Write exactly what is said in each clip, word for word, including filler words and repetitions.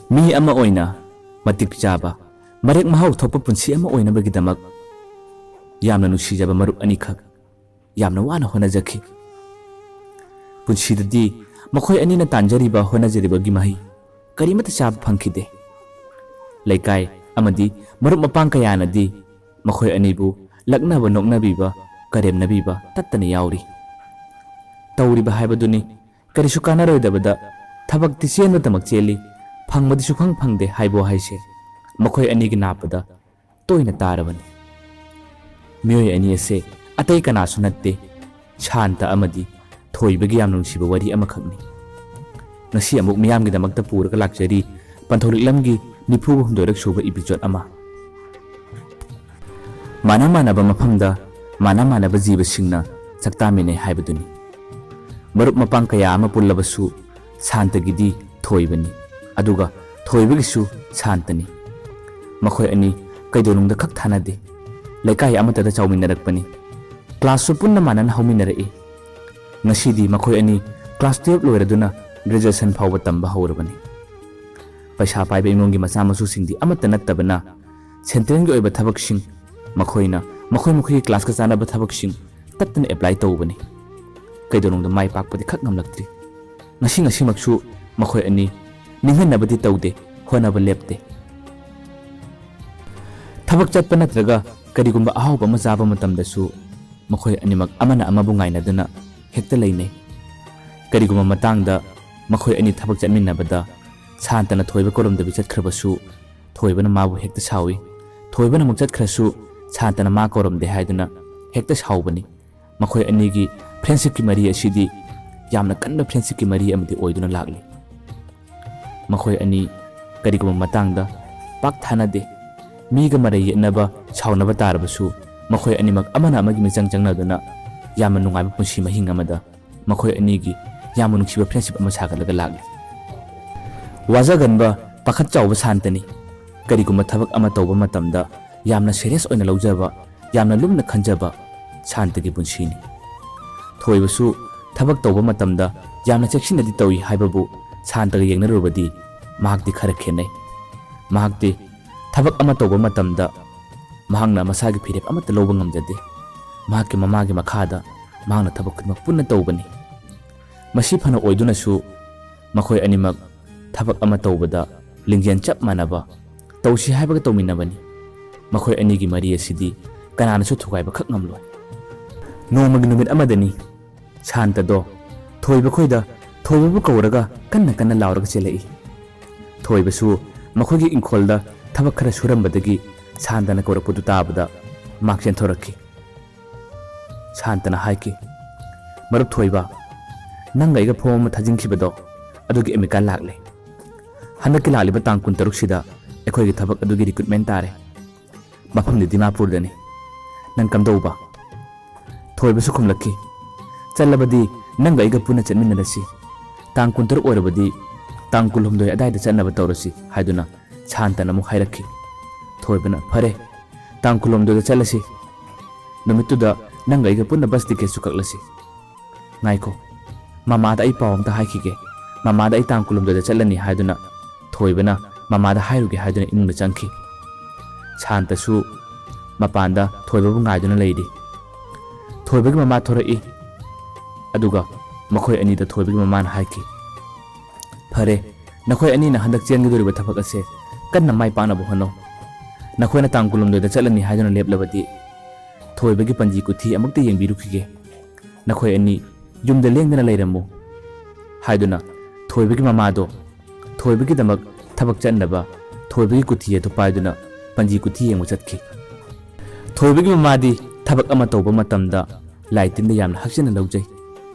ꯃꯤ ꯑꯃ ꯑꯣꯏꯅ ꯃꯇꯤꯛ ꯆꯥꯕ, ꯃꯔꯦꯛ ꯃꯍꯥꯎ ꯊꯣꯛꯄ ꯄꯨꯟꯁꯤ ꯑꯃ ꯑꯣꯏꯅꯕꯒꯤꯗꯃꯛ ꯌꯥꯝꯅ ꯅꯨꯡꯁꯤꯖꯕ ꯃꯔꯨꯞ ꯑꯅꯤꯈꯛ ꯌꯥꯝꯅ ꯋꯥꯅ ꯍꯣꯠꯅꯖꯈꯤ꯫ ꯄꯨꯟꯁꯤꯗꯗꯤ ꯃꯈꯣꯏ ꯑꯅꯤꯅ ꯇꯥꯟꯖꯔꯤꯕ, ꯍꯣꯠꯅꯖꯔꯤꯕꯒꯤ ꯃꯍꯩ ꯀꯔꯤꯃꯠꯇ ꯆꯥꯕ ꯐꯪꯈꯤꯗꯦ꯫ ꯂꯩꯀꯥꯏ ꯑꯃꯗꯤ ꯃꯔꯨꯞ ꯃꯄꯥꯡ ꯀꯌꯥꯅꯗꯤ ꯃꯈꯣꯏ ꯑꯅꯤꯕꯨ ꯂꯛꯅꯕ, ꯅꯣꯛꯅꯕꯤꯕ, ꯀꯔꯦꯝꯅꯕꯤꯕ ꯇꯠꯇꯅ ꯌꯥꯎꯔꯤ꯫ ꯇꯧꯔꯤꯕ ꯍꯥꯏꯕꯗꯨꯅꯤ, ꯀꯔꯤꯁꯨ ꯀꯥꯟꯅꯔꯣꯏꯗꯕꯗ ꯊꯕꯛꯇꯤ ꯆꯦꯟꯕꯇꯃꯛ ꯆꯦꯜꯂꯤ, ꯐꯪꯕꯗꯤ ꯁꯨꯐꯪ ꯐꯪꯗꯦ ꯍꯥꯏꯕ ꯋꯥꯍꯩꯁꯦ ꯃꯈꯣꯏ ꯑꯅꯤꯒꯤ ꯅꯥꯞꯄꯗ ꯇꯣꯏꯅ ꯇꯥꯔꯕꯅꯤ꯫ ꯃꯤꯑꯣꯏ ꯑꯅꯤ ꯑꯁꯦ ꯑꯇꯩ ꯀꯅꯥꯁꯨ ꯅꯠꯇꯦ, ꯁꯥꯟꯇ ꯑꯃꯗꯤ ꯊꯣꯏꯕꯒꯤ ꯌꯥꯝꯅ ꯅꯨꯡꯁꯤꯕ ꯋꯥꯔꯤ ꯑꯃꯈꯛꯅꯤ꯫ ꯉꯁꯤ ꯑꯃꯨꯛ ꯃꯤꯌꯥꯝꯒꯤꯗꯃꯛꯇ ꯄꯨꯔꯒ ꯂꯥꯛꯆꯔꯤ ꯄꯟꯊꯧꯔꯤꯛꯂꯝꯒꯤ ꯅꯤꯐꯨ ꯍꯨꯝꯗꯣꯏꯔꯛ ꯁꯨꯕ episode ꯑꯃ꯫ ꯃꯥꯟꯅ ꯃꯥꯟꯅꯕ ꯃꯐꯝꯗ ꯃꯥꯟꯅ ꯃꯥꯟꯅꯕ ꯖꯤꯕꯁꯤꯡꯅ ꯁꯛꯇꯥꯃꯤꯟꯅꯩ ꯍꯥꯏꯕꯗꯨꯅꯤ꯫ ꯃꯔꯨꯞ ꯃꯄꯥꯡ ꯀꯌꯥ ꯑꯃ ꯄꯨꯜꯂꯕꯁꯨ ꯁꯥꯟꯇꯒꯤꯗꯤ ꯊꯣꯏꯕꯅꯤ, ꯑꯗꯨꯒ ꯊꯣꯏꯕꯒꯤꯁꯨ ꯁꯥꯟꯇꯅꯤ꯫ ꯃꯈꯣꯏ ꯑꯅꯤ ꯀꯩꯗꯧꯅꯨꯡꯗ ꯈꯛ ꯊꯥꯅꯗꯦ꯫ ꯂꯩꯀꯥꯏ ꯑꯃꯠꯇꯗ ꯆꯥꯎꯃꯤꯟꯅꯔꯛꯄꯅꯤ꯫ ꯀ꯭ꯂꯥꯁꯁꯨ ꯄꯨꯟꯅ ꯃꯥꯟꯅꯅ ꯍꯧꯃꯤꯟꯅꯔꯛꯏ꯫ ꯉꯁꯤꯗꯤ ꯃꯈꯣꯏ ꯑꯅꯤ ꯀ꯭ꯂꯥꯁ ꯇꯨꯌꯦꯜꯞ ꯂꯣꯏꯔꯗꯨꯅ ꯒ꯭ꯔꯦꯖꯨꯑꯦꯁꯟ ꯐꯥꯎꯕ ꯇꯝꯕ ꯍꯧꯔꯕꯅꯤ꯫ ꯄꯩꯁꯥ ꯄꯥꯏꯕ ꯏꯃꯨꯡꯒꯤ ꯃꯆꯥ ꯃꯁꯨꯁꯤꯡꯗꯤ ꯑꯃꯠꯇ ꯅꯠꯇꯕꯅ, ꯁꯦꯟꯇ꯭ꯔꯦꯜꯒꯤ ꯑꯣꯏꯕ ꯊꯕꯛꯁꯤꯡ ꯃꯈꯣꯏꯅ ꯃꯈꯣꯏ ꯃꯈꯣꯏꯒꯤ ꯀ꯭ꯂꯥꯁꯀ ꯆꯥꯟꯅꯕ ꯊꯕꯛꯁꯤꯡ ꯇꯠꯇꯅ ꯑꯦꯄ꯭ꯂꯥꯏ ꯇꯧꯕꯅꯤ꯫ ꯀꯩꯗꯧꯅꯨꯡꯗ ꯃꯥꯏ ꯄꯥꯛꯄꯗꯤ ꯈꯛ ꯉꯝꯂꯛꯇ꯭ꯔꯤ꯫ ꯉꯁꯤ ꯉꯁꯤꯃꯛꯁꯨ ꯃꯈꯣꯏ ꯑꯅꯤ ꯅꯤꯡꯍꯟꯅꯕꯗꯤ ꯇꯧꯗꯦ, ꯍꯣꯠꯅꯕ ꯂꯦꯞꯇꯦ꯫ ꯊꯕꯛ ꯆꯠꯄ ꯅꯠꯇ꯭ꯔꯒ ꯀꯔꯤꯒꯨꯝꯕ ꯑꯍꯥꯎꯕ ꯑꯃ ꯆꯥꯕ ꯃꯇꯝꯗꯁꯨ ꯃꯈꯣꯏ ꯑꯅꯤꯃꯛ ꯑꯃꯅ ꯑꯃꯕꯨ ꯉꯥꯏꯅꯗꯨꯅ ꯍꯦꯛꯇ ꯂꯩꯅꯩ꯫ ꯀꯔꯤꯒꯨꯝꯕ ꯃꯇꯥꯡꯗ ꯃꯈꯣꯏ ꯑꯅꯤ ꯊꯕꯛ ꯆꯠꯃꯤꯟꯅꯕꯗ ꯁꯥꯟꯇꯅ ꯊꯣꯏꯕ ꯀꯧꯔꯝꯗꯕꯤ ꯆꯠꯈ꯭ꯔꯕꯁꯨ, ꯊꯣꯏꯕꯅ ꯃꯥꯕꯨ ꯍꯦꯛꯇ ꯁꯥꯎꯏ꯫ ꯊꯣꯏꯕꯅ ꯑꯃꯨꯛ ꯆꯠꯈ꯭ꯔꯁꯨ, ꯁꯥꯟꯇꯅ ꯃꯥ ꯀꯧꯔꯝꯗꯦ ꯍꯥꯏꯗꯨꯅ ꯍꯦꯛꯇ ꯁꯥꯎꯕꯅꯤ꯫ ꯃꯈꯣꯏ ꯑꯅꯤꯒꯤ ꯐ꯭ꯔꯦꯟꯁꯤꯞꯀꯤ ꯃꯔꯤ ꯑꯁꯤꯗꯤ ꯌꯥꯝꯅ ꯀꯟꯕ ꯐ꯭ꯔꯦꯟꯁꯤꯞꯀꯤ ꯃꯔꯤ ꯑꯃꯗꯤ ꯑꯣꯏꯗꯨꯅ ꯂꯥꯛꯂꯤ꯫ ꯃꯈꯣꯏ ꯑꯅꯤ ꯀꯔꯤꯒꯨꯝꯕ ꯃꯇꯥꯡꯗ ꯄꯥꯛ ꯊꯥꯅꯗꯦ꯫ ꯃꯤꯒ ꯃꯔꯩ ꯌꯦꯠꯅꯕ, ꯁꯥꯎꯅꯕ ꯇꯥꯔꯕꯁꯨ, ꯃꯈꯣꯏ ꯑꯅꯤꯃꯛ ꯑꯃꯅ ꯑꯃꯒꯤ ꯃꯤꯆꯪ ꯆꯪꯅꯗꯨꯅ ꯌꯥꯝꯅ ꯅꯨꯡꯉꯥꯏꯕ ꯄꯨꯟꯁꯤ ꯃꯍꯤꯡ ꯑꯃꯗ ꯃꯈꯣꯏ ꯑꯅꯤꯒꯤ ꯌꯥꯝꯅ ꯅꯨꯡꯁꯤꯕ ꯐ꯭ꯔꯦꯟꯁꯤꯞ ꯑꯃ ꯁꯥꯒꯠꯂꯒ ꯂꯥꯛꯂꯤ꯫ ꯋꯥꯖꯒꯟꯕ, ꯄꯥꯈꯠ ꯆꯥꯎꯕ ꯁꯥꯟꯇꯅꯤ꯫ ꯀꯔꯤꯒꯨꯝꯕ ꯊꯕꯛ ꯑꯃ ꯇꯧꯕ ꯃꯇꯝꯗ ꯌꯥꯝꯅ ꯁꯦꯔꯤꯌꯁ ꯑꯣꯏꯅ ꯂꯧꯖꯕ, ꯌꯥꯝꯅ ꯂꯨꯝꯅ ꯈꯟꯖꯕ ꯁꯥꯟꯇꯒꯤ ꯄꯨꯟꯁꯤꯅꯤ꯫ ꯊꯣꯏꯕꯁꯨ ꯊꯕꯛ ꯇꯧꯕ ꯃꯇꯝꯗ ꯌꯥꯝꯅ ꯆꯦꯛꯁꯤꯟꯅꯗꯤ ꯇꯧꯏ ꯍꯥꯏꯕꯕꯨ ꯁꯥꯟꯇꯒ ꯌꯦꯡꯅꯔꯨꯔꯕꯗꯤ ꯃꯍꯥꯛꯇꯤ ꯈꯔ ꯈꯦꯠꯅꯩ꯫ ꯃꯍꯥꯛꯇꯤ ꯊꯕꯛ ꯑꯃ ꯇꯧꯕ ꯃꯇꯝꯗ ꯃꯍꯥꯛꯅ ꯃꯁꯥꯒꯤ ꯐꯤꯔꯦꯞ ꯑꯃꯠꯇ ꯂꯧꯕ ꯉꯝꯖꯗꯦ꯫ ꯃꯍꯥꯛꯀꯤ ꯃꯃꯥꯒꯤ ꯃꯈꯥꯗ ꯃꯍꯥꯛꯅ ꯊꯕꯛ ꯈꯨꯗꯤꯡꯃꯛ ꯄꯨꯟꯅ ꯇꯧꯕꯅꯤ꯫ ꯃꯁꯤ ꯐꯅ ꯑꯣꯏꯗꯨꯅꯁꯨ ꯃꯈꯣꯏ ꯑꯅꯤꯃꯛ ꯊꯕꯛ ꯑꯃ ꯇꯧꯕꯗ ꯂꯤꯡꯖꯦꯜ ꯆꯞ ꯃꯥꯟꯅꯕ, ꯇꯧꯁꯤ ꯍꯥꯏꯕꯒ ꯇꯧꯃꯤꯟꯅꯕꯅꯤ꯫ ꯃꯈꯣꯏ ꯑꯅꯤꯒꯤ ꯃꯔꯤ ꯑꯁꯤꯗꯤ ꯀꯅꯥꯅꯁꯨ ꯊꯨꯒꯥꯏꯕ ꯈꯛ ꯉꯝꯂꯣꯏ꯫ ꯅꯣꯡꯃꯒꯤ ꯅꯨꯃꯤꯠ ꯑꯃꯗꯅꯤ ꯁꯥꯟꯇꯗꯣ ꯊꯣꯏꯕ ꯈꯣꯏꯗ ꯊꯣꯏꯕꯕꯨ ꯀꯧꯔꯒ ꯀꯟꯅ ꯀꯟꯅ ꯂꯥꯎꯔꯒ ꯆꯦꯜꯂꯛꯏ꯫ ꯊꯣꯏꯕꯁꯨ ꯃꯈꯣꯏꯒꯤ ꯏꯪꯈꯣꯜꯗ ꯊꯕꯛ ꯈꯔ ꯁꯨꯔꯝꯕꯗꯒꯤ ꯁꯥꯟꯇꯅ ꯀꯧꯔꯛꯄꯗꯨ ꯇꯥꯕꯗ ꯃꯍꯥꯛ ꯆꯦꯟꯊꯣꯔꯛꯈꯤ꯫ ꯁꯥꯟꯇꯅ ꯍꯥꯏꯈꯤ, "ꯃꯔꯨꯞ ꯊꯣꯏꯕ, ꯅꯪꯒ ꯑꯩꯒ ꯐꯣꯝ ꯑꯃ ꯊꯥꯖꯤꯟꯈꯤꯕꯗꯣ, ꯑꯗꯨꯒꯤ ꯑꯦꯃꯤꯀꯥ ꯂꯥꯛꯂꯦ꯫ ꯍꯟꯗꯛꯀꯤ ꯂꯥꯛꯂꯤꯕ ꯇꯥꯡ ꯀꯨꯟꯇꯔꯨꯛꯁꯤꯗ ꯑꯩꯈꯣꯏꯒꯤ ꯊꯕꯛ ꯑꯗꯨꯒꯤ ꯔꯤꯀ꯭ꯔꯨꯠꯃꯦꯟ ꯇꯥꯔꯦ꯫ ꯃꯐꯝꯗꯤ ꯗꯤꯃꯥꯄꯨꯔꯗꯅꯤ꯫ ꯅꯪ ꯀꯝꯗꯧꯕ?" ꯊꯣꯏꯕꯁꯨ ꯈꯨꯝꯂꯛꯈꯤ, "ꯆꯠꯂꯕꯗꯤ ꯅꯪꯒ ꯑꯩꯒ ꯄꯨꯟꯅ ꯆꯠꯃꯤꯟꯅꯔꯁꯤ꯫ ꯇꯥꯡ ꯀꯨꯟꯇꯔꯨꯛ ꯑꯣꯏꯔꯕꯗꯤ ꯇꯥꯡ ꯀꯨꯟꯍꯨꯝꯗꯣꯏ ꯑꯗꯥꯏꯗ ꯆꯠꯅꯕ ꯇꯧꯔꯁꯤ" ꯍꯥꯏꯗꯨꯅ ꯁꯥꯟꯇꯅ ꯑꯃꯨꯛ ꯍꯥꯏꯔꯛꯈꯤ꯫ ꯊꯣꯏꯕꯅ, "ꯐꯔꯦ, ꯇꯥꯡ ꯀꯨꯟꯍꯨꯝꯗꯣꯏꯗ ꯆꯠꯂꯁꯤ꯫ ꯅꯨꯃꯤꯠꯇꯨꯗ ꯅꯪꯒ ꯑꯩꯒ ꯄꯨꯟꯅ ꯕꯁ ꯇꯤꯀꯦꯠꯁꯨ ꯀꯛꯂꯁꯤ꯫ ꯉꯥꯏꯈꯣ, ꯃꯃꯥꯗ ꯑꯩ ꯄꯥꯎ ꯑꯝꯇ ꯍꯥꯏꯈꯤꯒꯦ꯫ ꯃꯃꯥꯗ ꯑꯩ ꯇꯥꯡ ꯀꯨꯟꯍꯨꯝꯗꯣꯏꯗ ꯆꯠꯂꯅꯤ" ꯍꯥꯏꯗꯨꯅ ꯊꯣꯏꯕꯅ ꯃꯃꯥꯗ ꯍꯥꯏꯔꯨꯒꯦ ꯍꯥꯏꯗꯨꯅ ꯏꯃꯨꯡꯗ ꯆꯪꯈꯤ꯫ ꯁꯥꯟꯇꯁꯨ ꯃꯄꯥꯟꯗ ꯊꯣꯏꯕꯕꯨ ꯉꯥꯏꯗꯨꯅ ꯂꯩꯔꯤ꯫ ꯊꯣꯏꯕꯒꯤ ꯃꯃꯥ ꯊꯣꯔꯛꯏ꯫ ꯑꯗꯨꯒ ꯃꯈꯣꯏ ꯑꯅꯤꯗ ꯊꯣꯏꯕꯒꯤ ꯃꯃꯥꯅ ꯍꯥꯏꯈꯤ, "ꯐꯔꯦ, ꯅꯈꯣꯏ ꯑꯅꯤꯅ ꯍꯟꯗꯛ ꯆꯦꯟꯒꯗꯧꯔꯤꯕ ꯊꯕꯛ ꯑꯁꯦ ꯀꯟꯅ ꯃꯥꯏ ꯄꯥꯛꯅꯕ ꯍꯣꯠꯅꯧ꯫ ꯅꯈꯣꯏꯅ ꯇꯥꯡ ꯀꯨꯟꯍꯨꯝꯗꯣꯏꯗ ꯆꯠꯂꯅꯤ ꯍꯥꯏꯗꯨꯅ ꯂꯦꯞꯂꯕꯗꯤ ꯊꯣꯏꯕꯒꯤ ꯄꯟꯖꯤ ꯀꯨꯊꯤ ꯑꯃꯨꯛꯇ ꯌꯦꯡꯕꯤꯔꯨꯈꯤꯒꯦ꯫ ꯅꯈꯣꯏ ꯑꯅꯤ ꯌꯨꯝꯗ ꯂꯦꯡꯗꯅ ꯂꯩꯔꯝꯃꯨ" ꯍꯥꯏꯗꯨꯅ ꯊꯣꯏꯕꯒꯤ ꯃꯃꯥꯗꯣ ꯊꯣꯏꯕꯒꯤꯗꯃꯛ ꯊꯕꯛ ꯆꯠꯅꯕ ꯊꯣꯏꯕꯒꯤ ꯀꯨꯊꯤ ꯑꯗꯨ ꯄꯥꯏꯗꯨꯅ ꯄꯟꯖꯤ ꯀꯨꯊꯤ ꯌꯦꯡꯕ ꯆꯠꯈꯤ꯫ ꯊꯣꯏꯕꯒꯤ ꯃꯃꯥꯗꯤ ꯊꯕꯛ ꯑꯃ ꯇꯧꯕ ꯃꯇꯝꯗ ꯂꯥꯏ ꯇꯤꯟꯗ ꯌꯥꯝꯅ ꯍꯛꯆꯤꯟꯅ ꯂꯧꯖꯩ꯫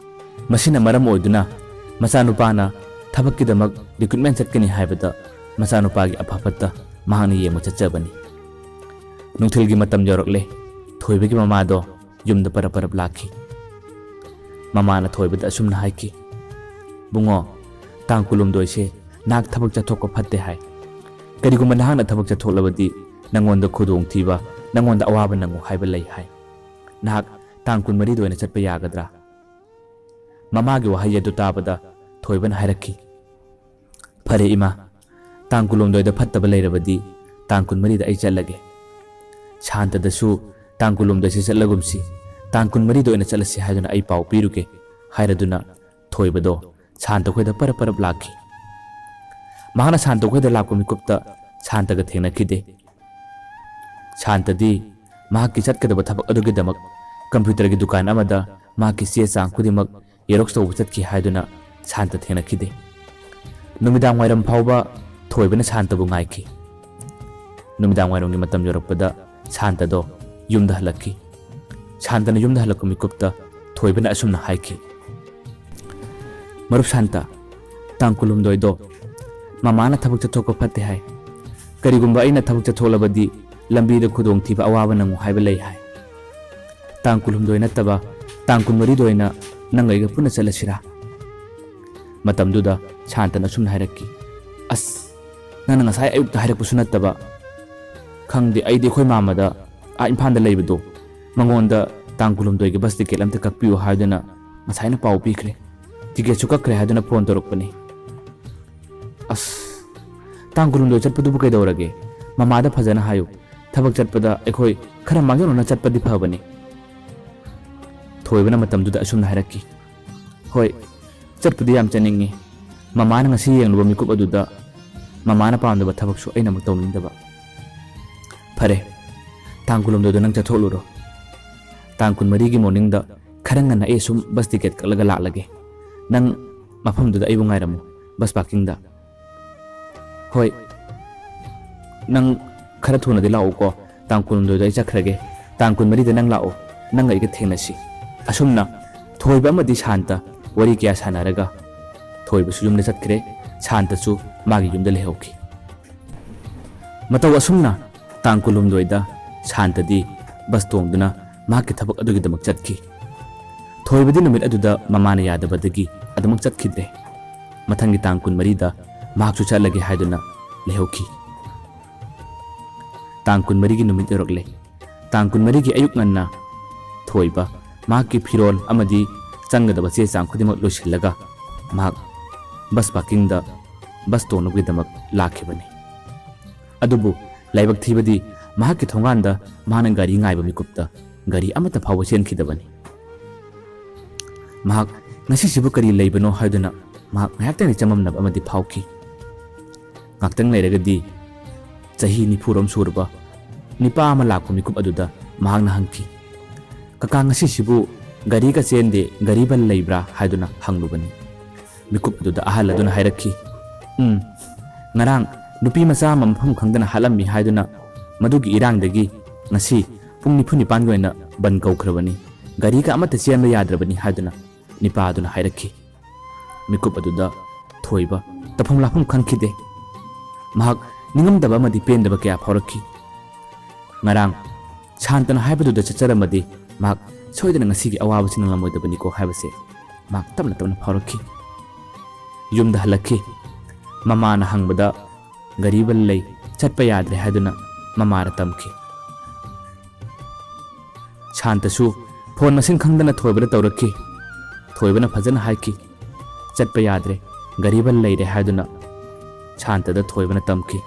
ꯃꯁꯤꯅ ꯃꯔꯝ ꯑꯣꯏꯗꯨꯅ ꯃꯆꯥꯅꯨꯄꯥꯅ ꯊꯕꯛꯀꯤꯗꯃꯛ ꯔꯤꯀ꯭ꯔꯨꯠꯃꯦꯟ ꯆꯠꯀꯅꯤ ꯍꯥꯏꯕꯗ ꯃꯆꯥꯅꯨꯄꯥꯒꯤ ꯑꯐ ꯐꯠꯇ ꯃꯍꯥꯛꯅ ꯌꯦꯡꯕ ꯆꯠꯆꯕꯅꯤ꯫ ꯅꯨꯡꯊꯤꯜꯒꯤ ꯃꯇꯝ ꯌꯧꯔꯛꯂꯦ꯫ ꯊꯣꯏꯕꯒꯤ ꯃꯃꯥꯗꯣ ꯌꯨꯝꯗ ꯄꯔꯞ ꯄꯔꯞ ꯂꯥꯛꯈꯤ꯫ ꯃꯃꯥꯅ ꯊꯣꯏꯕꯗ ꯑꯁꯨꯝꯅ ꯍꯥꯏꯈꯤ, "ꯕꯨꯡꯉꯣ, ꯇꯥꯡ ꯀꯨꯟꯍꯨꯝꯗꯣꯏꯁꯦ ꯅꯍꯥꯛ ꯊꯕꯛ ꯆꯠꯊꯣꯛꯄ ꯐꯠꯇꯦ ꯍꯥꯏ꯫ ꯀꯔꯤꯒꯨꯝꯕ ꯅꯍꯥꯛꯅ ꯊꯕꯛ ꯆꯠꯊꯣꯛꯂꯕꯗꯤ ꯅꯪꯉꯣꯟꯗ ꯈꯨꯗꯣꯡꯊꯤꯕ, ꯅꯪꯉꯣꯟꯗ ꯑꯋꯥꯕ ꯅꯪꯉꯨ ꯍꯥꯏꯕ ꯂꯩ ꯍꯥꯏ꯫ ꯅꯍꯥꯛ ꯇꯥꯡ ꯀꯨꯟꯃꯔꯤꯗ ꯑꯣꯏꯅ ꯆꯠꯄ ꯌꯥꯒꯗ꯭ꯔꯥ?" ꯃꯃꯥꯒꯤ ꯋꯥꯍꯩ ꯑꯗꯨ ꯇꯥꯕꯗ ꯊꯣꯏꯕꯅ ꯍꯥꯏꯔꯛꯈꯤ, "ꯐꯔꯦ ꯏꯃꯥ, "ꯇꯥꯡ ꯀꯨꯟꯍꯨꯝꯗꯣꯏꯗ ꯐꯠꯇꯕ ꯂꯩꯔꯕꯗꯤ ꯇꯥꯡ ꯀꯨꯟꯃꯔꯤꯗ ꯑꯩ ꯆꯠꯂꯒꯦ꯫ ꯁꯥꯟꯇꯗꯁꯨ ꯇꯥꯡ ꯀꯨꯟꯍꯨꯝꯗꯣꯏꯁꯤ ꯆꯠꯂꯒꯨꯝꯁꯤ, ꯇꯥꯡ ꯀꯨꯟꯃꯔꯤꯗ ꯑꯣꯏꯅ ꯆꯠꯂꯁꯤ ꯍꯥꯏꯗꯨꯅ ꯑꯩ ꯄꯥꯎ ꯄꯤꯔꯨꯒꯦ" ꯍꯥꯏꯔꯗꯨꯅ ꯊꯣꯏꯕꯗꯣ ꯁꯥꯟꯇ ꯈꯣꯏꯗ ꯄꯔꯞ ꯄꯔꯞ ꯂꯥꯛꯈꯤ꯫ ꯃꯍꯥꯛꯅ ꯁꯥꯟꯇ ꯈꯣꯏꯗ ꯂꯥꯛꯄ ꯃꯤꯀꯨꯞꯇ ꯁꯥꯟꯇꯒ ꯊꯦꯡꯅꯈꯤꯗꯦ꯫ ꯁꯥꯟꯇꯗꯤ ꯃꯍꯥꯛꯀꯤ ꯆꯠꯀꯗꯕ ꯊꯕꯛ ꯑꯗꯨꯒꯤꯗꯃꯛ ꯀꯝꯄ꯭ꯌꯨꯇꯔꯒꯤ ꯗꯨꯀꯥꯟ ꯑꯃꯗ ꯃꯍꯥꯛꯀꯤ ꯆꯦ ꯆꯥꯡ ꯈꯨꯗꯤꯡꯃꯛ ꯖꯦꯔꯣꯛꯁ ꯇꯧꯕ ꯆꯠꯈꯤ ꯍꯥꯏꯗꯨꯅ ꯁꯥꯟꯇ ꯊꯦꯡꯅꯈꯤꯗꯦ꯫ ꯅꯨꯃꯤꯗꯥꯡ ꯋꯥꯏꯔꯝ ꯐꯥꯎꯕ ꯊꯣꯏꯕꯅ ꯁꯥꯟꯇꯕꯨ ꯉꯥꯏꯈꯤ꯫ ꯅꯨꯃꯤꯗꯥꯡ ꯋꯥꯏꯔꯝꯒꯤ ꯃꯇꯝ ꯌꯧꯔꯛꯄꯗ ꯁꯥꯟꯇꯗꯣ ꯌꯨꯝꯗ ꯍꯜꯂꯛꯈꯤ꯫ ꯁꯥꯟꯇꯅ ꯌꯨꯝꯗ ꯍꯜꯂꯛꯄ ꯃꯤꯀꯨꯞꯇ ꯊꯣꯏꯕꯅ ꯑꯁꯨꯝꯅ ꯍꯥꯏꯈꯤ, "ꯃꯔꯨꯞ ꯁꯥꯟꯇ, ꯇꯥꯡ ꯀꯨꯟꯍꯨꯝꯗꯣꯏꯗꯣ ꯃꯃꯥꯅ ꯊꯕꯛ ꯆꯠꯊꯣꯛꯄ ꯐꯠꯇꯦ ꯍꯥꯏ꯫ ꯀꯔꯤꯒꯨꯝꯕ ꯑꯩꯅ ꯊꯕꯛ ꯆꯠꯊꯣꯛꯂꯕꯗꯤ ꯂꯝꯕꯤꯗ ꯈꯨꯗꯣꯡꯊꯤꯕ ꯑꯋꯥꯕ ꯅꯪꯉꯨ ꯍꯥꯏꯕ ꯂꯩ ꯍꯥꯏ꯫ ꯇꯥꯡ ꯀꯨꯟꯍꯨꯝꯗꯣꯏ ꯅꯠꯇꯕ ꯇꯥꯡ ꯀꯨꯟꯃꯔꯤꯗ ꯑꯣꯏꯅ ꯅꯪ ꯑꯩꯒ ꯄꯨꯟꯅ ꯆꯠꯂꯁꯤꯔꯥ?" ꯃꯇꯝꯗꯨꯗ ꯁꯥꯟꯇꯅ ꯑꯁꯨꯝꯅ ꯍꯥꯏꯔꯛꯈꯤ, "ꯑꯁ, ꯅꯪꯅ ꯉꯁꯥꯏ ꯑꯌꯨꯛꯇ ꯍꯥꯏꯔꯛꯄꯁꯨ ꯅꯠꯇꯕ꯫ ꯈꯪꯗꯦ, ꯑꯩꯗꯤ ꯑꯩꯈꯣꯏ ꯃꯥꯃꯗ ꯑꯥ ꯏꯝꯐꯥꯜꯗ ꯂꯩꯕꯗꯣ, ꯃꯉꯣꯟꯗ ꯇꯥꯡ ꯀꯨꯟꯍꯨꯝꯗꯣꯏꯒꯤ ꯕꯁ ꯇꯤꯀꯦꯠ ꯑꯝꯇ ꯀꯛꯄꯤꯌꯨ ꯍꯥꯏꯗꯨꯅ ꯉꯁꯥꯏꯅ ꯄꯥꯎ ꯄꯤꯈ꯭ꯔꯦ꯫ ꯇꯤꯀꯦꯠꯁꯨ ꯀꯛꯈ꯭ꯔꯦ ꯍꯥꯏꯗꯨꯅ ꯐꯣꯟ ꯇꯧꯔꯛꯄꯅꯤ꯫ ꯑꯁ, ꯇꯥꯡ ꯀꯨꯟꯍꯨꯝꯗꯣꯏ ꯆꯠꯄꯗꯨꯕꯨ ꯀꯩꯗꯧꯔꯒꯦ? ꯃꯃꯥꯗ ꯐꯖꯅ ꯍꯥꯏꯌꯨ꯫ ꯊꯕꯛ ꯆꯠꯄꯗ ꯑꯩꯈꯣꯏ ꯈꯔ ꯃꯥꯡꯖꯧꯅꯅ ꯆꯠꯄꯗꯤ ꯐꯕꯅꯤ꯫" ꯊꯣꯏꯕꯅ ꯃꯇꯝꯗꯨꯗ ꯑꯁꯨꯝꯅ ꯍꯥꯏꯔꯛꯈꯤ, "ꯍꯣꯏ, ꯆꯠꯄꯨꯗꯤ ꯌꯥꯝ ꯆꯠꯅꯤꯡꯉꯤ꯫ ꯃꯃꯥꯅ ꯉꯁꯤ ꯌꯦꯡꯂꯨꯕ ꯃꯤꯀꯨꯞ ꯑꯗꯨꯗ ꯃꯃꯥꯅ ꯄꯥꯝꯗꯕ ꯊꯕꯛꯁꯨ ꯑꯩꯅ ꯑꯃꯨꯛ ꯇꯧꯅꯤꯡꯗꯕ꯫ ꯐꯔꯦ, ꯇꯥꯡ ꯀꯨꯟꯍꯨꯝꯗꯣꯏꯗꯣ ꯅꯪ ꯆꯠꯊꯣꯛꯂꯨꯔꯣ꯫ ꯇꯥꯡ ꯀꯨꯟꯃꯔꯤꯒꯤ ꯃꯣꯔꯅꯤꯡꯗ ꯈꯔ ꯉꯟꯅ ꯑꯩ ꯑꯁꯨꯝ ꯕꯁ ꯇꯤꯀꯦꯠ ꯀꯛꯂꯒ ꯂꯥꯛꯂꯒꯦ꯫ ꯅꯪ ꯃꯐꯝꯗꯨꯗ ꯑꯩꯕꯨ ꯉꯥꯏꯔꯝꯃꯨ, ꯕꯁ ꯄꯥꯔꯀꯤꯡꯗ꯫" "ꯍꯣꯏ, ꯅꯪ ꯈꯔ ꯊꯨꯅꯗꯤ ꯂꯥꯛꯎꯀꯣ꯫ ꯇꯥꯡ ꯀꯨꯟꯍꯨꯝꯗꯣꯏꯗ ꯑꯩ ꯆꯠꯈ꯭ꯔꯒꯦ꯫ ꯇꯥꯡ ꯀꯨꯟꯃꯔꯤꯗ ꯅꯪ ꯂꯥꯛꯑꯣ, ꯅꯪꯒ ꯑꯩꯒ ꯊꯦꯡꯅꯁꯤ꯫" ꯑꯁꯨꯝꯅ ꯊꯣꯏꯕ ꯑꯃꯗꯤ ꯁꯥꯟꯇ ꯋꯥꯔꯤ ꯀꯌꯥ ꯁꯥꯟꯅꯔꯒ ꯊꯣꯏꯕꯁꯨ ꯌꯨꯝꯗ ꯆꯠꯈ꯭ꯔꯦ, ꯁꯥꯟꯇꯁꯨ ꯃꯥꯒꯤ ꯌꯨꯝꯗ ꯂꯩꯍꯧꯈꯤ꯫ ꯃꯇꯧ ꯑꯁꯨꯝꯅ ꯇꯥꯡ ꯀꯨꯟꯍꯨꯝꯗꯣꯏꯗ ꯁꯥꯟꯇꯗꯤ ꯕꯁ ꯇꯣꯡꯗꯨꯅ ꯃꯍꯥꯛꯀꯤ ꯊꯕꯛ ꯑꯗꯨꯒꯤꯗꯃꯛ ꯆꯠꯈꯤ꯫ ꯊꯣꯏꯕꯗꯤ ꯅꯨꯃꯤꯠ ꯑꯗꯨꯗ ꯃꯃꯥꯅ ꯌꯥꯗꯕꯗꯒꯤ ꯑꯗꯨꯃꯛ ꯆꯠꯈꯤꯗ꯭ꯔꯦ꯫ ꯃꯊꯪꯒꯤ ꯇꯥꯡ ꯀꯨꯟꯃꯔꯤꯗ ꯃꯍꯥꯛꯁꯨ ꯆꯠꯂꯒꯦ ꯍꯥꯏꯗꯨꯅ ꯂꯩꯍꯧꯈꯤ꯫ ꯇꯥꯡ ꯀꯨꯟꯃꯔꯤꯒꯤ ꯅꯨꯃꯤꯠ ꯌꯧꯔꯛꯂꯦ꯫ ꯇꯥꯡ ꯀꯨꯟꯃꯔꯤꯒꯤ ꯑꯌꯨꯛ ꯉꯟꯅ ꯊꯣꯏꯕ ꯃꯍꯥꯛꯀꯤ ꯐꯤꯔꯣꯜ ꯑꯃꯗꯤ ꯆꯪꯒꯗꯕ ꯆꯦ ꯆꯥꯡ ꯈꯨꯗꯤꯡꯃꯛ ꯂꯣꯏꯁꯤꯜꯂꯒ ꯃꯍꯥꯛ ꯕꯁ ꯄꯥꯔꯀꯤꯡꯗ ꯕꯁ ꯇꯣꯡꯅꯕꯒꯤꯗꯃꯛ ꯂꯥꯛꯈꯤꯕꯅꯤ꯫ ꯑꯗꯨꯕꯨ ꯂꯥꯏꯕꯛ ꯊꯤꯕꯗꯤ ꯃꯍꯥꯛꯀꯤ ꯊꯣꯡꯒꯥꯟꯗ ꯃꯍꯥꯛꯅ ꯒꯥꯔꯤ ꯉꯥꯏꯕ ꯃꯤꯀꯨꯞꯇ ꯒꯥꯔꯤ ꯑꯃꯠꯇ ꯐꯥꯎꯕ ꯆꯦꯟꯈꯤꯗꯕꯅꯤ꯫ ꯃꯍꯥꯛ ꯉꯁꯤꯁꯤꯕꯨ ꯀꯔꯤ ꯂꯩꯕꯅꯣ ꯍꯥꯏꯗꯨꯅ ꯃꯍꯥꯛ ꯉꯥꯏꯍꯥꯛꯇꯪꯗꯤ ꯆꯃꯝꯅꯕ ꯑꯃꯗꯤ ꯐꯥꯎꯈꯤ꯫ ꯉꯥꯛꯇꯪ ꯂꯩꯔꯒꯗꯤ ꯆꯍꯤ ꯅꯤꯐꯨꯔꯣꯝ ꯁꯨꯔꯕ ꯅꯤꯄꯥ ꯑꯃ ꯂꯥꯛꯄ ꯃꯤꯀꯨꯞ ꯑꯗꯨꯗ ꯃꯍꯥꯛꯅ ꯍꯪꯈꯤ, "ꯀꯀꯥ, ꯉꯁꯤꯁꯤꯕꯨ ꯒꯥꯔꯤꯒ ꯆꯦꯟꯗꯦ, ꯒꯥꯔꯤ ꯕꯟ ꯂꯩꯕ꯭ꯔꯥ?" ꯍꯥꯏꯗꯨꯅ ꯍꯪꯂꯨꯕꯅꯤ꯫ ꯃꯤꯀꯨꯞ ꯑꯗꯨꯗ ꯑꯍꯜ ꯑꯗꯨꯅ ꯍꯥꯏꯔꯛꯈꯤ, "ꯎꯝ, ꯉꯔꯥꯡ ꯅꯨꯄꯤ ꯃꯆꯥ ꯑꯃ ꯃꯐꯝ ꯈꯪꯗꯅ ꯍꯥꯠꯂꯝꯃꯤ ꯍꯥꯏꯗꯨꯅ ꯃꯗꯨꯒꯤ ꯏꯔꯥꯡꯗꯒꯤ ꯉꯁꯤ ꯄꯨꯡ ꯅꯤꯐꯨ ꯅꯤꯄꯥꯟꯒꯤ ꯑꯣꯏꯅ ꯕꯟ ꯀꯧꯈ꯭ꯔꯕꯅꯤ, ꯒꯥꯔꯤꯒ ꯑꯃꯠꯇ ꯆꯦꯟꯕ ꯌꯥꯗ꯭ꯔꯕꯅꯤ" ꯍꯥꯏꯗꯨꯅ ꯅꯤꯄꯥ ꯑꯗꯨꯅ ꯍꯥꯏꯔꯛꯈꯤ꯫ ꯃꯤꯀꯨꯞ ꯑꯗꯨꯗ ꯊꯣꯏꯕ ꯇꯧꯐꯝ ꯂꯥꯛꯐꯝ ꯈꯪꯈꯤꯗꯦ꯫ ꯃꯍꯥꯛ ꯅꯤꯡꯉꯝꯗꯕ ꯑꯃꯗꯤ ꯄꯦꯟꯗꯕ ꯀꯌꯥ ꯐꯥꯎꯔꯛꯈꯤ꯫ ꯉꯔꯥꯡ ꯁꯥꯟꯇꯅ ꯍꯥꯏꯕꯗꯨꯗ ꯆꯠꯆꯔꯝꯃꯗꯤ ꯃꯍꯥꯛ ꯁꯣꯏꯗꯅ ꯉꯁꯤꯒꯤ ꯑꯋꯥꯕꯁꯤ ꯅꯪꯂꯝꯃꯣꯏꯗꯕꯅꯤꯀꯣ ꯍꯥꯏꯕꯁꯦ ꯃꯍꯥꯛ ꯇꯞꯅ ꯇꯞꯅ ꯐꯥꯎꯔꯛꯈꯤ꯫ ꯌꯨꯝꯗ ꯍꯜꯂꯛꯈꯤ꯫ ꯃꯃꯥꯅ ꯍꯪꯕꯗ ꯒꯥꯔꯤ ꯕꯟ ꯂꯩ, ꯆꯠꯄ ꯌꯥꯗ꯭ꯔꯦ ꯍꯥꯏꯗꯨꯅ ꯃꯃꯥꯗ ꯇꯝꯈꯤ꯫ ꯁꯥꯟꯇꯁꯨ ꯐꯣꯟ ꯃꯁꯤꯡ ꯈꯪꯗꯅ ꯊꯣꯏꯕꯗ ꯇꯧꯔꯛꯈꯤ꯫ ꯊꯣꯏꯕꯅ ꯐꯖꯅ ꯍꯥꯏꯈꯤ, "ꯆꯠꯄ ꯌꯥꯗ꯭ꯔꯦ, ꯒꯥꯔꯤ ꯕꯟ ꯂꯩꯔꯦ" ꯍꯥꯏꯗꯨꯅ ꯁꯥꯟꯇꯗ ꯊꯣꯏꯕꯅ ꯇꯝꯈꯤ꯫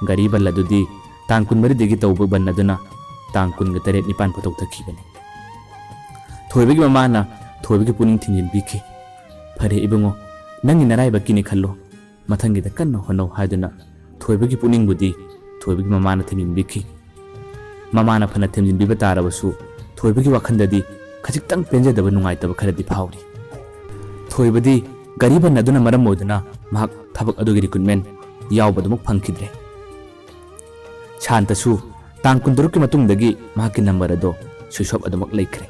ꯒꯥꯔꯤ ꯕꯟ ꯑꯗꯨꯗꯤ ꯇꯥꯡ ꯀꯨꯟꯃꯔꯤꯗꯒꯤ ꯇꯧꯕ ꯕꯟ ꯑꯗꯨꯅ ꯇꯥꯡ ꯀꯨꯟꯒ ꯇꯔꯦꯠ ꯅꯤꯄꯥꯟ ꯐꯥꯎ ꯇꯧꯊꯈꯤꯕꯅꯤ꯫ ꯊꯣꯏꯕꯒꯤ ꯃꯃꯥꯅ ꯊꯣꯏꯕꯒꯤ ꯄꯨꯛꯅꯤꯡ ꯊꯤꯡꯖꯤꯟꯕꯤꯈꯤ꯫ "ꯐꯔꯦ ꯏꯕꯨꯡꯉꯣ, ꯅꯪꯒꯤ ꯅꯔꯥꯏꯕꯛꯀꯤꯅꯤ ꯈꯜꯂꯣ, ꯃꯊꯪꯒꯤꯗ ꯀꯟꯅ ꯍꯣꯠꯅꯧ" ꯍꯥꯏꯗꯨꯅ ꯊꯣꯏꯕꯒꯤ ꯄꯨꯛꯅꯤꯡꯕꯨꯗꯤ ꯊꯣꯏꯕꯒꯤ ꯃꯃꯥꯅ ꯊꯤꯡꯖꯤꯟꯕꯤꯈꯤ꯫ ꯃꯃꯥꯅ ꯐꯅ ꯊꯤꯡꯖꯤꯟꯕꯤꯕ ꯇꯥꯔꯕꯁꯨ ꯊꯣꯏꯕꯒꯤ ꯋꯥꯈꯜꯗꯗꯤ ꯈꯖꯤꯛꯇꯪ ꯄꯦꯟꯖꯗꯕ, ꯅꯨꯡꯉꯥꯏꯇꯕ ꯈꯔꯗꯤ ꯐꯥꯎꯔꯤ꯫ ꯊꯣꯏꯕꯗꯤ ꯒꯥꯔꯤ ꯕꯟ ꯑꯗꯨꯅ ꯃꯔꯝ ꯑꯣꯏꯗꯨꯅ ꯃꯍꯥꯛ ꯊꯕꯛ ꯑꯗꯨꯒꯤ ꯔꯤꯀ꯭ꯔꯨꯠꯃꯦꯟ ꯌꯥꯎꯕ ꯑꯗꯨꯃꯛ ꯐꯪꯈꯤꯗ꯭ꯔꯦ꯫ ꯁꯥꯟꯇꯁꯨ ꯇꯥꯡ ꯀꯨꯟꯇꯔꯨꯛꯀꯤ ꯃꯇꯨꯡꯗꯒꯤ ꯃꯍꯥꯛꯀꯤ ꯅꯝꯕꯔ ꯑꯗꯣ ꯁ꯭ꯋꯤꯆ ꯑꯣꯐ ꯑꯗꯨꯃꯛ ꯂꯩꯈ꯭ꯔꯦ꯫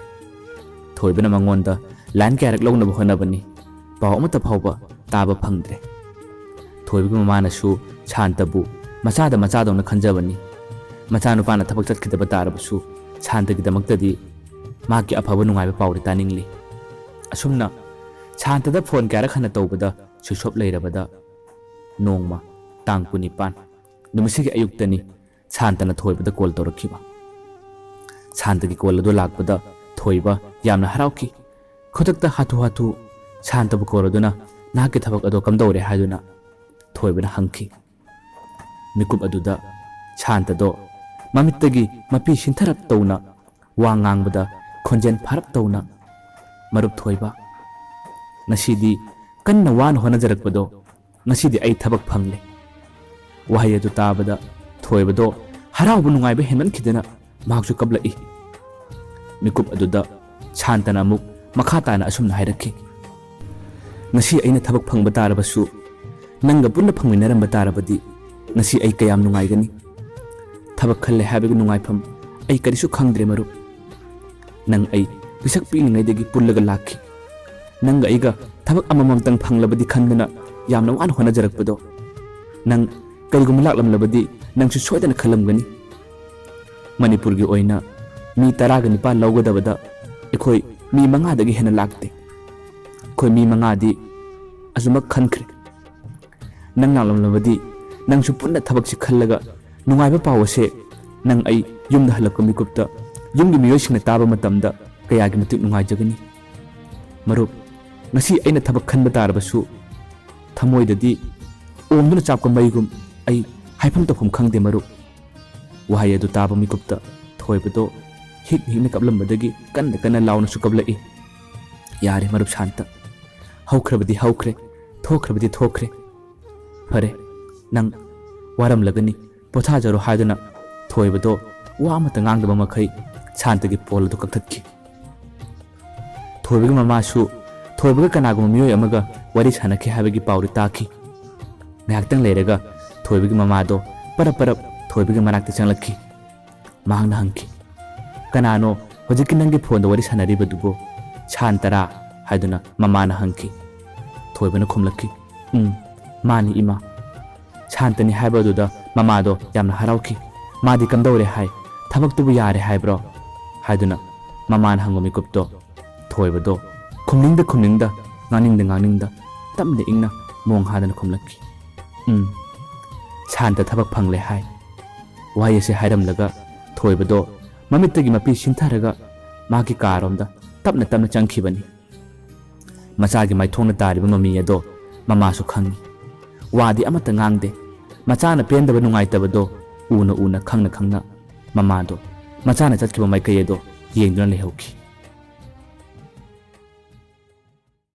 ꯊꯣꯏꯕꯅ ꯃꯉꯣꯟꯗ ꯂꯥꯏꯟ ꯀꯌꯥꯔꯛ ꯂꯧꯅꯕ ꯍꯣꯠꯅꯕꯅꯤ, ꯄꯥꯎ ꯑꯃꯠꯇ ꯐꯥꯎꯕ ꯇꯥꯕ ꯐꯪꯗ꯭ꯔꯦ꯫ ꯊꯣꯏꯕꯒꯤ ꯃꯃꯥꯅꯁꯨ ꯁꯥꯟꯇꯕꯨ ꯃꯆꯥꯗ ꯃꯆꯥꯗꯧꯅ ꯈꯟꯖꯕꯅꯤ꯫ ꯃꯆꯥꯅꯨꯄꯥꯅ ꯊꯕꯛ ꯆꯠꯈꯤꯗꯕ ꯇꯥꯔꯕꯁꯨ ꯁꯥꯟꯇꯒꯤꯗꯃꯛꯇꯗꯤ ꯃꯍꯥꯛꯀꯤ ꯑꯐꯕ ꯅꯨꯡꯉꯥꯏꯕ ꯄꯥꯎꯗꯤ ꯇꯥꯅꯤꯡꯂꯤ꯫ ꯑꯁꯨꯝꯅ ꯁꯥꯟꯇꯗ ꯐꯣꯟ ꯀꯌꯥꯔꯛ ꯍꯟꯅ ꯇꯧꯕꯗ ꯁ꯭ꯋꯤꯆ ꯑꯣꯐ ꯂꯩꯔꯕꯗ ꯅꯣꯡꯃ ꯇꯥꯡ ꯀꯨꯟꯅꯤꯄꯥꯟ ꯅꯨꯃꯤꯠꯁꯤꯒꯤ ꯑꯌꯨꯛꯇꯅꯤ ꯁꯥꯟꯇꯅ ꯊꯣꯏꯕꯗ ꯀꯣꯜ ꯇꯧꯔꯛꯈꯤꯕ꯫ ꯁꯥꯟꯇꯒꯤ ꯀꯣꯜ ꯑꯗꯨ ꯂꯥꯛꯄꯗ ꯊꯣꯏꯕ ꯌꯥꯝꯅ ꯍꯔꯥꯎꯈꯤ꯫ ꯈꯨꯗꯛꯇ ꯍꯥꯊꯨ ꯍꯥꯊꯨ ꯁꯥꯟꯇꯕꯨ ꯀꯧꯔꯗꯨꯅ "ꯅꯍꯥꯛꯀꯤ ꯊꯕꯛ ꯑꯗꯣ ꯀꯝꯗꯧꯔꯦ?" ꯍꯥꯏꯗꯨꯅ ꯊꯣꯏꯕꯅ ꯍꯪꯈꯤ꯫ ꯃꯤꯀꯨꯞ ꯑꯗꯨꯗ ꯁꯥꯟꯇꯗꯣ ꯃꯃꯤꯠꯇꯒꯤ ꯃꯄꯤ ꯁꯤꯟꯊꯔꯞ ꯇꯧꯅ ꯋꯥ ꯉꯥꯡꯕꯗ ꯈꯣꯟꯖꯦꯜ ꯐꯥꯔꯞ ꯇꯧꯅ, "ꯃꯔꯨꯞ ꯊꯣꯏꯕ, ꯉꯁꯤꯗꯤ ꯀꯟꯅ ꯋꯥꯅ ꯍꯣꯠꯅꯖꯔꯛꯄꯗꯣ, ꯉꯁꯤꯗꯤ ꯑꯩ ꯊꯕꯛ ꯐꯪꯂꯦ꯫" ꯋꯥꯍꯩ ꯑꯗꯨ ꯇꯥꯕꯗ ꯊꯣꯏꯕꯗꯣ ꯍꯔꯥꯎꯕ ꯅꯨꯡꯉꯥꯏꯕ ꯍꯦꯟꯃꯟꯈꯤꯗꯅ ꯃꯍꯥꯛꯁꯨ ꯀꯞꯂꯛꯏ꯫ ꯃꯤꯀꯨꯞ ꯑꯗꯨꯗ ꯁꯥꯟꯇꯅ ꯑꯃꯨꯛ ꯃꯈꯥ ꯇꯥꯅ ꯑꯁꯨꯝꯅ ꯍꯥꯏꯔꯛꯈꯤ, "ꯉꯁꯤ ꯑꯩꯅ ꯊꯕꯛ ꯐꯪꯕ ꯇꯥꯔꯕꯁꯨ, ꯅꯪꯒ ꯄꯨꯟꯅ ꯐꯪꯃꯤꯟꯅꯔꯝꯕ ꯇꯥꯔꯕꯗꯤ ꯉꯁꯤ ꯑꯩ ꯀꯌꯥꯝ ꯅꯨꯡꯉꯥꯏꯒꯅꯤ꯫ ꯊꯕꯛ ꯈꯜꯂꯦ ꯍꯥꯏꯕꯒꯤ ꯅꯨꯡꯉꯥꯏꯐꯝ ꯑꯩ ꯀꯔꯤꯁꯨ ꯈꯪꯗ꯭ꯔꯦ, ꯃꯔꯨꯞ꯫ ꯅꯪ ꯑꯩ ꯄꯤꯁꯛ ꯄꯤꯛꯂꯤꯉꯩꯗꯒꯤ ꯄꯨꯜꯂꯒ ꯂꯥꯛꯈꯤ꯫ ꯅꯪꯒ ꯑꯩꯒ ꯊꯕꯛ ꯑꯃꯃꯝꯇꯪ ꯐꯪꯂꯕꯗꯤ ꯈꯟꯗꯅ ꯌꯥꯝꯅ ꯋꯥꯅ ꯍꯣꯠꯅꯖꯔꯛꯄꯗꯣ, ꯅꯪ ꯀꯔꯤꯒꯨꯝꯕ ꯂꯥꯛꯂꯝꯂꯕꯗꯤ ꯅꯪꯁꯨ ꯁꯣꯏꯗꯅ ꯈꯜꯂꯝꯒꯅꯤ꯫ ꯃꯅꯤꯄꯨꯔꯒꯤ ꯑꯣꯏꯅ ꯃꯤ ꯇꯔꯥꯒ ꯅꯤꯄꯥꯜ ꯂꯧꯒꯗꯕꯗ ꯑꯩꯈꯣꯏ ꯃꯤ ꯃꯉꯥꯗꯒꯤ ꯍꯦꯟꯅ ꯂꯥꯛꯇꯦ꯫ ꯑꯩꯈꯣꯏ ꯃꯤ ꯃꯉꯥꯗꯤ ꯑꯁꯨꯃꯛ ꯈꯟꯈ꯭ꯔꯦ꯫ ꯅꯪ ꯂꯥꯛꯂꯝꯂꯕꯗꯤ ꯅꯪꯁꯨ ꯄꯨꯟꯅ ꯊꯕꯛꯁꯤ ꯈꯜꯂꯒ ꯅꯨꯡꯉꯥꯏꯕ ꯄꯥꯎ ꯑꯁꯦ ꯅꯪ ꯑꯩ ꯌꯨꯝꯗ ꯍꯜꯂꯛꯄ ꯃꯤꯀꯨꯞꯇ ꯌꯨꯝꯒꯤ ꯃꯤꯑꯣꯏꯁꯤꯡꯅ ꯇꯥꯕ ꯃꯇꯝꯗ ꯀꯌꯥꯒꯤ ꯃꯇꯤꯛ ꯅꯨꯡꯉꯥꯏꯖꯒꯅꯤ꯫ ꯃꯔꯨꯞ, ꯉꯁꯤ ꯑꯩꯅ ꯊꯕꯛ ꯈꯟꯕ ꯇꯥꯔꯕꯁꯨ ꯊꯃꯣꯏꯗꯗꯤ ꯑꯣꯝꯗꯨꯅ ꯆꯥꯛꯄ ꯃꯩꯒꯨꯝ ꯑꯩ ꯍꯥꯏꯐꯝ ꯇꯧꯐꯝ ꯈꯪꯗꯦ, ꯃꯔꯨꯞ꯫" ꯋꯥꯍꯩ ꯑꯗꯨ ꯇꯥꯕ ꯃꯤꯀꯨꯞꯇ ꯊꯣꯏꯕꯗꯣ ꯍꯤꯛ ꯍꯤꯛꯅ ꯀꯞꯂꯝꯕꯗꯒꯤ ꯀꯟꯅ ꯀꯟꯅ ꯂꯥꯎꯅꯁꯨ ꯀꯞꯂꯛꯏ꯫ "ꯌꯥꯔꯦ, ꯃꯔꯨꯞ ꯁꯥꯟꯇ, ꯍꯧꯈ꯭ꯔꯕꯗꯤ ꯍꯧꯈ꯭ꯔꯦ, ꯊꯣꯛꯈ꯭ꯔꯕꯗꯤ ꯊꯣꯛꯈ꯭ꯔꯦ꯫ ꯐꯔꯦ, ꯅꯪ ꯋꯥꯔꯝꯂꯒꯅꯤ, ꯄꯣꯊꯥꯖꯔꯣ" ꯍꯥꯏꯗꯨꯅ ꯊꯣꯏꯕꯗꯣ ꯋꯥ ꯑꯃꯠꯇ ꯉꯥꯡꯗꯕ ꯃꯈꯩ ꯁꯥꯟꯇꯒꯤ ꯄꯣꯜ ꯑꯗꯨ ꯀꯛꯊꯠꯈꯤ꯫ ꯊꯣꯏꯕꯒꯤ ꯃꯃꯥꯁꯨ ꯊꯣꯏꯕꯒ ꯀꯅꯥꯒꯨꯝꯕ ꯃꯤꯑꯣꯏ ꯑꯃꯒ ꯋꯥꯔꯤ ꯁꯥꯟꯅꯈꯤ ꯍꯥꯏꯕꯒꯤ ꯄꯥꯎꯗꯤ ꯇꯥꯈꯤ꯫ ꯉꯥꯏꯍꯥꯛꯇꯪ ꯂꯩꯔꯒ ꯊꯣꯏꯕꯒꯤ ꯃꯃꯥꯗꯣ ꯄꯔꯞ ꯄꯔꯞ ꯊꯣꯏꯕꯒꯤ ꯃꯅꯥꯛꯇ ꯆꯪꯂꯛꯈꯤ꯫ ꯃꯍꯥꯛꯅ ꯍꯪꯈꯤ, "ꯀꯅꯥꯅꯣ ꯍꯧꯖꯤꯛꯀꯤ ꯅꯪꯒꯤ ꯐꯣꯟꯗ ꯋꯥꯔꯤ ꯁꯥꯟꯅꯔꯤꯕꯗꯨꯕꯨ? ꯁꯥꯟꯇꯔꯥ?" ꯍꯥꯏꯗꯨꯅ ꯃꯃꯥꯅ ꯍꯪꯈꯤ꯫ ꯊꯣꯏꯕꯅ ꯈꯨꯝꯂꯛꯈꯤ, "ꯎꯝ, ꯃꯥꯅꯤ ꯏꯃꯥ꯫" ꯁꯥꯟꯇꯅꯤ ꯍꯥꯏꯕ ꯑꯗꯨꯗ ꯃꯃꯥꯗꯣ ꯌꯥꯝꯅ ꯍꯔꯥꯎꯈꯤ꯫ "ꯃꯥꯗꯤ ꯀꯝꯗꯧꯔꯦ ꯍꯥꯏ? ꯊꯕꯛꯇꯨꯕꯨ ꯌꯥꯔꯦ ꯍꯥꯏꯕ꯭ꯔꯣ?" ꯍꯥꯏꯗꯨꯅ ꯃꯃꯥꯅ ꯍꯪꯕ ꯃꯤꯀꯨꯞꯇꯣ ꯊꯣꯏꯕꯗꯣ ꯈꯨꯝꯅꯤꯡꯗ ꯈꯨꯝꯅꯤꯡꯗ, ꯉꯥꯡꯅꯤꯡꯗ ꯉꯥꯡꯅꯤꯡꯗ, ꯇꯞꯅ ꯏꯪꯅ ꯃꯣꯡ ꯍꯥꯗꯅ ꯈꯨꯝꯂꯛꯈꯤ, "ꯎꯝ, ꯁꯥꯟꯇ ꯊꯕꯛ ꯐꯪꯂꯦ ꯍꯥꯏ꯫" ꯋꯥꯍꯩ ꯑꯁꯤ ꯍꯥꯏꯔꯝꯂꯒ ꯊꯣꯏꯕꯗꯣ ꯃꯃꯤꯠꯇꯒꯤ ꯃꯄꯤ ꯁꯤꯟꯊꯔꯒ ꯃꯍꯥꯛꯀꯤ ꯀꯥꯔꯣꯝꯗ ꯇꯞꯅ ꯇꯞꯅ ꯆꯪꯈꯤꯕꯅꯤ꯫ ꯃꯆꯥꯒꯤ ꯃꯥꯏꯊꯣꯡꯗ ꯇꯥꯔꯤꯕ ꯃꯃꯤ ꯑꯗꯣ ꯃꯃꯥꯁꯨ ꯈꯪꯏ꯫ ꯋꯥꯗꯤ ꯑꯃꯠꯇ ꯉꯥꯡꯗꯦ꯫ ꯃꯆꯥꯅ ꯄꯦꯟꯗꯕ ꯅꯨꯡꯉꯥꯏꯇꯕꯗꯣ ꯎꯅ ꯎꯅ ꯈꯪꯅ ꯈꯪꯅ ꯃꯃꯥꯗꯣ ꯃꯆꯥꯅ ꯆꯠꯈꯤꯕ ꯃꯥꯏꯀꯩ ꯑꯗꯣ ꯌꯦꯡꯗꯨꯅ ꯂꯩꯍꯧꯈꯤ꯫